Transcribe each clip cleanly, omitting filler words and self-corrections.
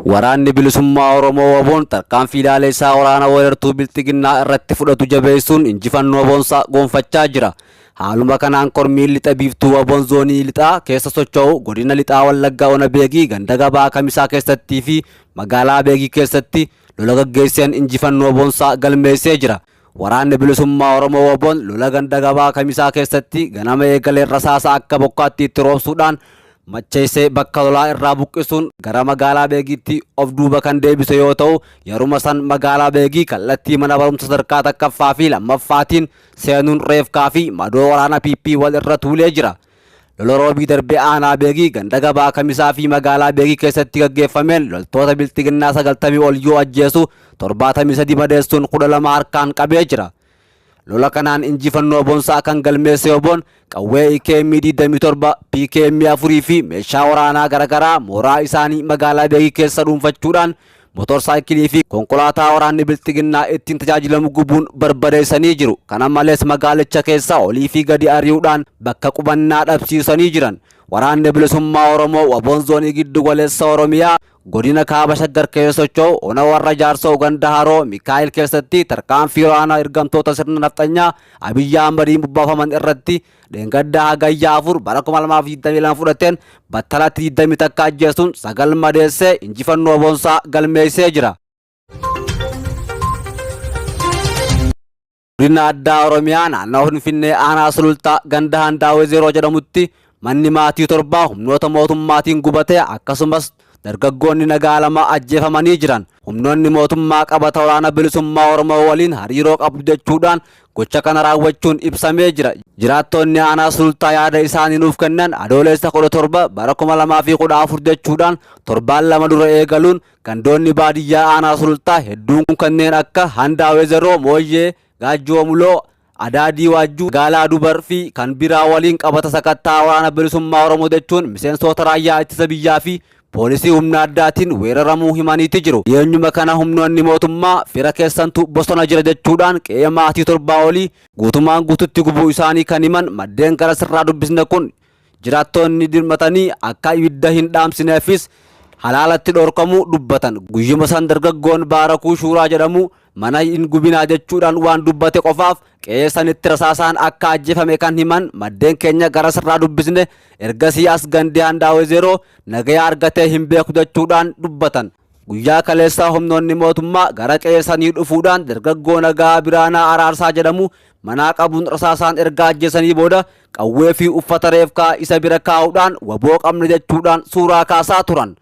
Waraanni Bilisummaa Oromoo WBOn tarkaanfii laaleessaa waraana weerartuu Bilxiginnaa irratti fudhatu jabeessuun injifannoo boonsaa goonfachaa jira. Haaluma kanaan kormiin lixa biiftuu WBOn zoonii lixaa keessa socho'u godina lixaa Wallaggaa ona Beegii ganda gabaa Kamisaa keessattii fi magaalaa Beegii keessatti lola gaggeesseen injifannoo boonsaa galmeessee jira. Waraanni Bilisummaa Oromoo WBOn lola ganda gabaa Kamisaa keessatti ganama eegaleen rasaasa akka bokkaatti itti roobsuudhaan macheessee bakka lolaa irraa buqqisuun gara magaalaa Beegiitti of duuba kan deebise yoo ta'u, yeruma san magaalaa Beegii kallattii mana barumsa sadarkaa takkaffaa fi lammaffaatiin seenuun reefkaa fi madoo waraana PP wal irra tuulee jira. Lola Roobii darbe aanaa Beegii ganda gabaa Kamisaa fi magaalaa Beegii keessatti gaggeeffameen loltoota Bilxiginnaa 90 ol yoo ajjeesu 73 madeessuun 12 harkaan qabee jira. Lola kanaan injifannoo bonsaa kan galmeesse Oboon qawwee IKM 27, PKM 4 fi meeshaa waraanaa garaagaraa mooraa isaanii magaalaa Beegii keessa dhuunfachuudhaan motor saayikilii fi konkolaataa waraanni Bilxiginnaa ittiin tajaajilamu gubuun barbadeessanii jiru. Kana malees magaalicha keessa olii fi gadi ari'uudhaan bakka qubannaa dhabsiisanii jiran. Waraanni Bilisummaa Oromoo Waboon Zoonii Giddu Galeessa Oromiyaa Godina Kaaba Shaggar keessa socho'u ona warra Jaarsoo ganda Haroo Mikaa'el keessatti tarkaanfii waraanaa ergamtoota sirna nafxanyaa Abiyyi Ahmadiin bobbaafaman irratti dheengadda Hagayya 4 bara 2022 fudhateen battalatti 21 ajjeesuun 9 madeessee injifannoo boonsaa galmeessee jira. Godina Addaa Oromiyaa naannawa Finfinnee aanaa Sulultaa ganda Handaawee Zeeroo jedhamutti manni maatii torbaa humnoota mootummaatiin gubatee akkasumas dargaggoonni nagaa lama ajjeefamanii jiran. Humnoonni mootummaa qabata waraana bilisummaa Oromoo waliin hariiroo qabdu jechuudhaan gocha kana raawwachuun ibsamee jira. Jiraattonni aanaa Sulultaa yaada isaanii nuuf kennan Adoolessa 17 bara 2014 jechuudhaan torbaan lama dura eegaluun Gandoonni baadiyyaa aanaa Sulultaa hedduun kanneen akka Handaa Wezeroo, Mooyyee, Gaajjoo Muloo, Adaadii Waajjuu, Magaalaa Dubar fi kan biraa waliin qabata sakattaa Waraana Bilisummaa Oromoo jechuun miseensoota raayyaa ittisa biyyaa fi poolisii humna addaatiin weeraramuu himaniiti jiru. Dhiyeenyuma kana humnoonni mootummaa fira keessantu bosona jira jechuudhaan qe'ee maatii torbaa olii guutumaan guututti gubuu isaanii kan himan maddeen gara sirraa dubbisne kun Jiraattoonni dirmatanii akka ibidda hin dhaamsineefis halaalatti dhorkamuu dubbatan. Guyyuma san dargaggoon Baarakuu Shuuraa jedhamu mana hin gubinaa jechuudhaan waan dubbate qofaaf qe'ee sanitti rasaasaan akka ajjeefame kan himan maddeen keenya gara sirraa dubbisne ergasii as gandi Handaawee Zeeroo nagaya argatee hin beeku jechuudhaan dubbatan. Guyyaa kaleessaa humnoonni mootummaa gara qe'ee sanii dhufuudhaan dargaggoo Nagaa Biraanaa Araarsaa jedhamu manaa qabuun rasaasaan erga ajjeesanii booda qawwee fi uffata reefkaa isa bira kaa'uudhaan waboo qabna jechuudhaan suuraa kaasaa turan.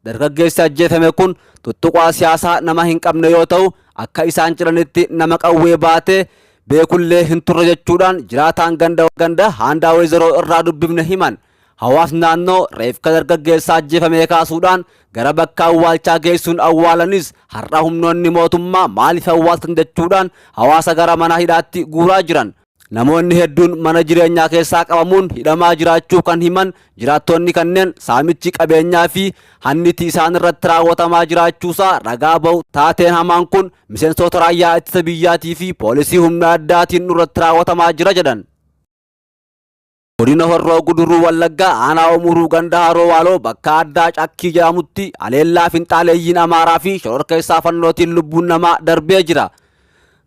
Dargaggeessi ajjeefame kun tuttuqaa siyaasaa nama hin qabne yoo ta'u akka isaan jedhanitti nama qawwee baatee beekullee hin turre jechuudhaan jiraataan ganda ganda Haandaa Weezeroo irraa dubbifne himan. Hawaasni naannoo reefka dargaggeessa ajjeefamee kaasuudhaan gara bakka awwaalchaa geessuun awwaalanis har'a humnoonni mootummaa maaliif awwaaltan jechuudhaan hawaasa gara mana hidhaatti guuraa jiran. Namoonni hedduun mana jireenyaa keessaa qabamuun hidhamaa jiraachuu kan himan jiraattonni kanneen saamichi qabeenyaa fi hanniti isaan irratti raawwatamaa jiraachuusaa ragaa ba'u. Taateen hamaan kun miseensota raayyaa ittisa biyyaatii fi poolisii humna addaatiin nurratti raawwatamaa jira jedhan. Godina Horroo Guduruu Wallaggaa aanaa Umuruu ganda Haroo Waaloo bakka addaa Cakkii jedhamutti haleellaa finxaaleeyyiin Amaaraa fi shororkeessaa fannootiin lubbuun namaa darbee jira.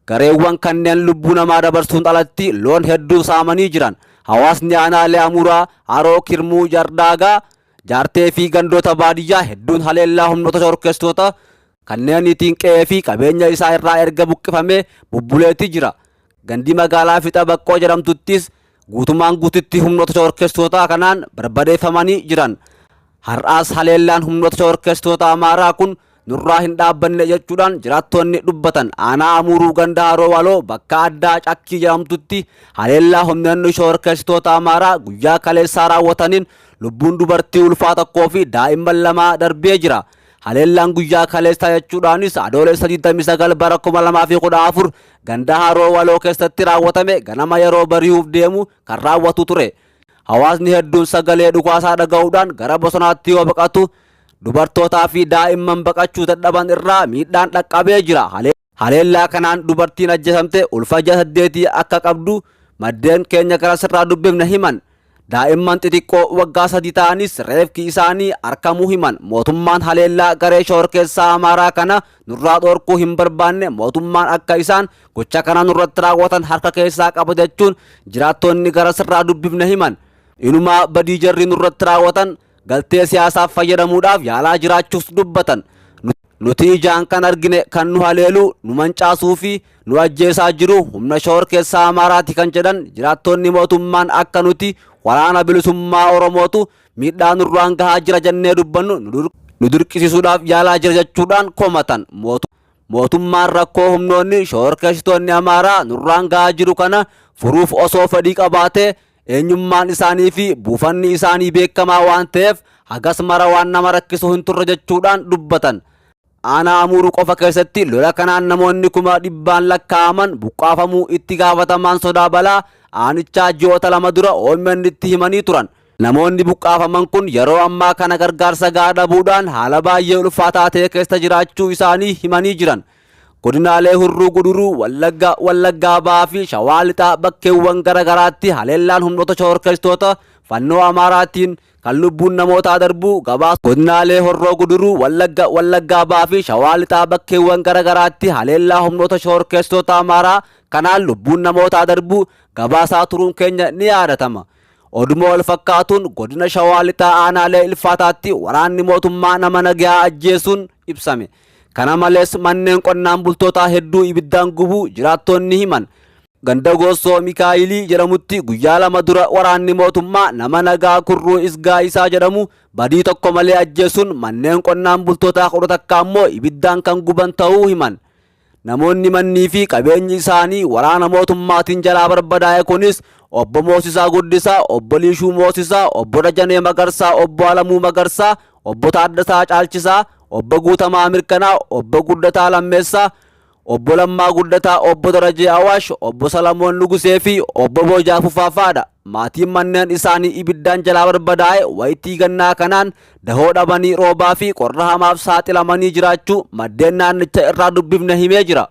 Gareewwan kanneen lubbuu namaa dabarsuun alatti loon hedduu saamanii jiran. Hawaasni aanaalee Amuraa, Haroo Kirmuu, Jardaagaa, Jaartee fi gandoota baadiyyaa hedduun haleellaa humnoota shororkeessitoota kanneeniitiin qe'ee fi qabeenya isaa irraa erga buqqifamee bubbuleeti jira. Gandi magaalaa Fixa Baqqoo jedhamtuttis guutumaan guututti humnoota shororkeessitootaa kanaan barbadeeffamanii jiran. Har'aas haleellaan humnoota shororkeessitoota Amaaraa kun nurraa hin dhaabbanne jechuudhaan jiraattonni dubbatan. Aanaa Amuuruu ganda Haroo Waloo bakka addaa Cakkii jedhamtutti haleellaa humnoonni shororkeessitoota Amaaraa guyyaa kaleessaa raawwataniin lubbuun dubartii ulfaa tokkoo fi daa'imman lamaa darbee jira. Haleellaan guyyaa kaleessaa jechuudhaanis Adoolessa 29 bara 2014 ganda Haroo Waloo keessatti raawwatame ganama yeroo bari'uuf deemu kan raawwatu ture. Hawaasni hedduun sagalee dhukaasaa dhaga'uudhaan gara bosonaatti yoo baqatu dubartootaa fi daa'imman baqachuu dadhaban irraa miidhaan dhaqqabee jira. Haleellaa kanaan dubartiin ajjeefamte ulfa ji'a saddeetii akka qabdu maddeen keenya gara sirraa dubbifne himan. Daa'imman xixiqqoo waggaa 3 ta'anis reefki isaanii arkamuu himan. Mootummaan haleellaa garee shororkeessaa Amaaraa kana nurraa dhorkuu hin barbaanne, mootummaan akka isaan gocha kana nurratti raawwatan harka keessaa qaba jechuun jiraattonni gara sirraa dubbifne himan. Inumaa badii jarri nurratti raawwatan galtee siyaasaaf fayyadamuudhaaf yaalaa jiraachuus dubbatan. Nuti ijaan kan argine kan nu haleelu, nu mancaasuu fi nu ajjeesaa jiru humna shororkeessaa Amaaraati kan jedhan jiraattonni, mootummaan akka nuti waraana bilisummaa Oromootu miidhaa nurraan gahaa jira jennee dubbannu nu dirqisiisuudhaaf yaalaa jira jechuudhaan komatan. Mootummaan rakkoo humnoonni shororkeessitoonni Amaaraa nurraan gahaa jiru kana furuuf osoo fedhii qabaatee, eenyummaan isaanii fi buufanni isaanii beekamaa waan ta'eef hagas mara waan nama rakkisu hin turre jechuudhaan dubbatan. Aanaa Amuuruu qofa keessatti lola kanaan namoonni 100,000n lakkaa'aman buqqaafamuu itti gaafatamaan sodaa balaa aanichaa ji'oota 2 dura OMN itti himanii turan. Namoonni buqqaafaman kun yeroo ammaa kana gargaarsa gahaa dhabuudhaan haala baay'ee ulfaataa ta'e keessa jiraachuu isaanii himanii jiran. Godinaalee Hurruu Guduruu, Wallagga, Wallaggaa Bahaa fi Shawaa Lixaa bakkeewwan gara garaatti haleellaan humnoota shororkeessitoota fannoo Amaaraatiin kan lubbuun namootaa darbuu gabaasa. Godinaalee Horroo Guduruu, Wallagga, Wallaggaa Bahaa fi Shawaa Lixaa bakkeewwan gara garaatti haleellaa humnoota shororkeessitoota Amaaraa kanaan lubbuun namootaa darbuu gabaasaa turuun keenya ni yaadatama. Oduma wal fakkaatuun godina Shawaa Lixaa aanaalee Ilfaataatti waraanni mootummaa nama nagayaa ajjeesuun ibsame. Kana malees manneen qonnaan bultootaa hedduu ibiddaan gubuu jiraattonni himan. Ganda Goossoo Mikaayilii jedhamutti guyyaa 2 dura waraanni mootummaa nama nagaa Kurruu Isgaa Isaa jedhamu badii tokko malee ajjeesuun manneen qonnaan bultootaa 11 immoo ibiddaan kan guban ta'uu himan. Namoonni mannii fi qabeenyi isaanii waraana mootummaatiin jalaa barbadaa'e kunis Obbo Moosisaa Guddisaa, Obbo Liishuu Moosisaa, Obbo Dajanee Magarsaa, Obbo Alamuu Magarsaa, Obbo Taaddasaa Caalchisaa, Obbo Guutamaa Mirkanaa, Obbo Guddataa Lammeessaa, Obbo Lammaa Guddataa, Obbo Darajee Awaash, Obbo Salamoon Nugusee fi Obbo Boojaa Fufaa fa'aadha. Maatiin manneen isaanii ibiddaan jalaa barbadaa'e wayitii gannaa kanaan dahoo dhabanii roobaa fi qorra hamaaf saaxilamanii jiraachuu maddeen naannicha irraa dubbifne himee jira.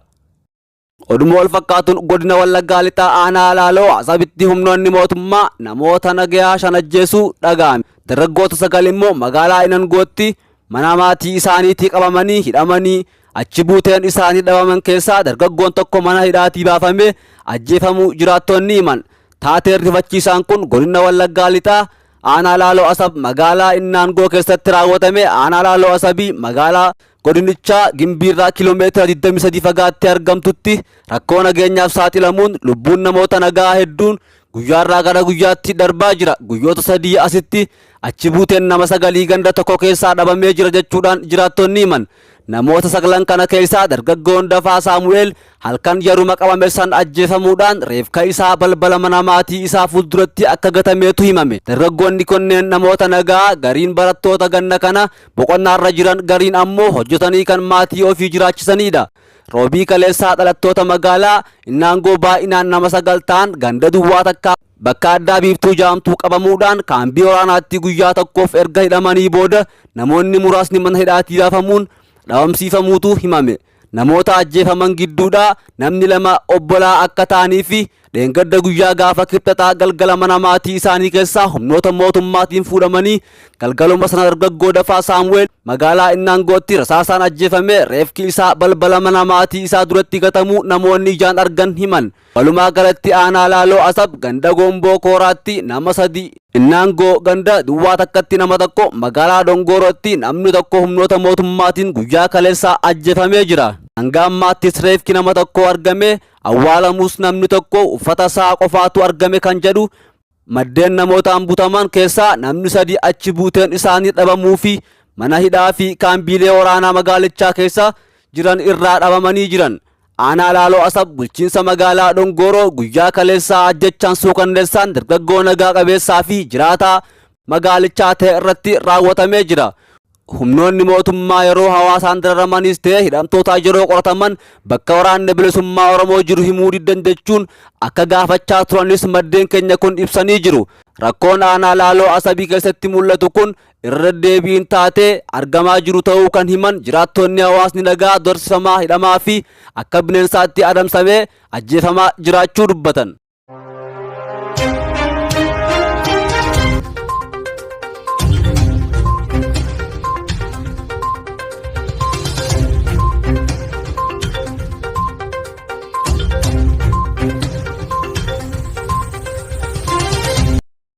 Oduma wal fakkaatuun godina Wallaggaa Lixaa aanaa Laaloo Asabitti humnoonni mootummaa namoota nagayaa 5 ajjeesuu dhaga'ame. Dargaggoota 9 immoo magaalaa Inangootti mana maatii isaaniitii qabamanii hidhamanii achi buuteen isaanii dhabaman keessaa dargaggoon tokko mana hidhaatii baafamee ajjeefamuu jiraattonni himan. Taateen rifachiisaan kun godina Wallaggaa Lixaa aanaa Laaloo Asab magaalaa Innaangoo keessatti raawwatame. Aanaa Laaloo Asabii magaalaa godinichaa Gimbiirraa kiiloomeetira 23 fagaattee argamtutti rakkoo nageenyaaf saaxilamuun lubbuun namoota nagaa hedduun guyyaarraa gara guyyaatti darbaa jira. Guyyoota 3 asitti achi buuteen nama 9 ganda tokko keessaa dhabamee jira jechuudhaan jiraattonni himan. Namoota saglan kana keessaa dargaggoon Dafaa Saamu'eel halkan yeruma qabame san ajjeefamuudhaan reefka isaa balbala mana maatii isaa fuulduratti akka gatameetu himame. Dargaggoonni kunneen namoota nagaa, gariin barattoota ganna kana boqonnaarra jiran, gariin ammoo hojjetanii kan maatii ofii jiraachisanidha. Roobii kaleessaa dhalattoota magaalaa Innaangoo baay'inaan nama 9 ta'an ganda duwwaa takkaa bakka addaa Biiftuu Jaamtuu qabamuudhaan kaambii waraanaatti guyyaa tokkoof erga hidhamanii booda namoonni muraasni mana hidhaatii baafamuun dhabamsiifamuutu himame. Namoota ajjeefaman gidduudhaa namni 2 obbolaa akka ta'anii fi dheengadda guyyaa gaafa Kibxataa galgala mana maatii isaanii keessaa humnoota mootummaatiin fuudhamanii galgaluma sana dargaggoo Dafaa Saamu'eel magaalaa Innaangootti rasaasaan ajjeefamee reefki isaa balbala mana maatii isaa duratti gatamuu namoonni ijaan argan himan. Walumaa galatti aanaa Laaloo Asab ganda Gomboo Kooraatti nama 3, Innaangoo ganda duwwaa takkatti nama 1, magaalaa Dongoorootti namni 1 humnoota mootummaatiin guyyaa kaleessaa ajjeefamee jira. Hanga ammaattis reefki nama 1 argame awwaalamus namni 1 uffata isaa qofaatu argame kan jedhu maddeen, namootaan butaman keessaa namni 3 achi buuteen isaanii dhabamuu fi mana hidhaa fi kaambiilee waraanaa magaalichaa keessa jiran irraa dhabamanii jiran. Aanaa Laaloo Asab bulchiinsa magaalaa Dongooroo guyyaa kaleessaa ajjechaan suukanneessaan dargaggoo nagaa qabeessaa fi jiraataa magaalichaa ta'e irratti raawwatamee jira. Humnoonni mootummaa yeroo hawaasaan dararamanis ta'e hidhamtoota yeroo qorataman bakka waraanni bilisummaa Oromoo jiru himuu diddan jechuun akka gaafachaa turanis maddeen keenya kun ibsanii jiru. Rakkoon aanaa Laaloo Asabii keessatti mul'atu kun irra deddeebiin taatee argamaa jiru ta'uu kan himan jiraattonni, hawaasni nagaa dorsifamaa, hidhamaa fi akka bineensaatti adamsamee ajjeefamaa jiraachuu dubbatan.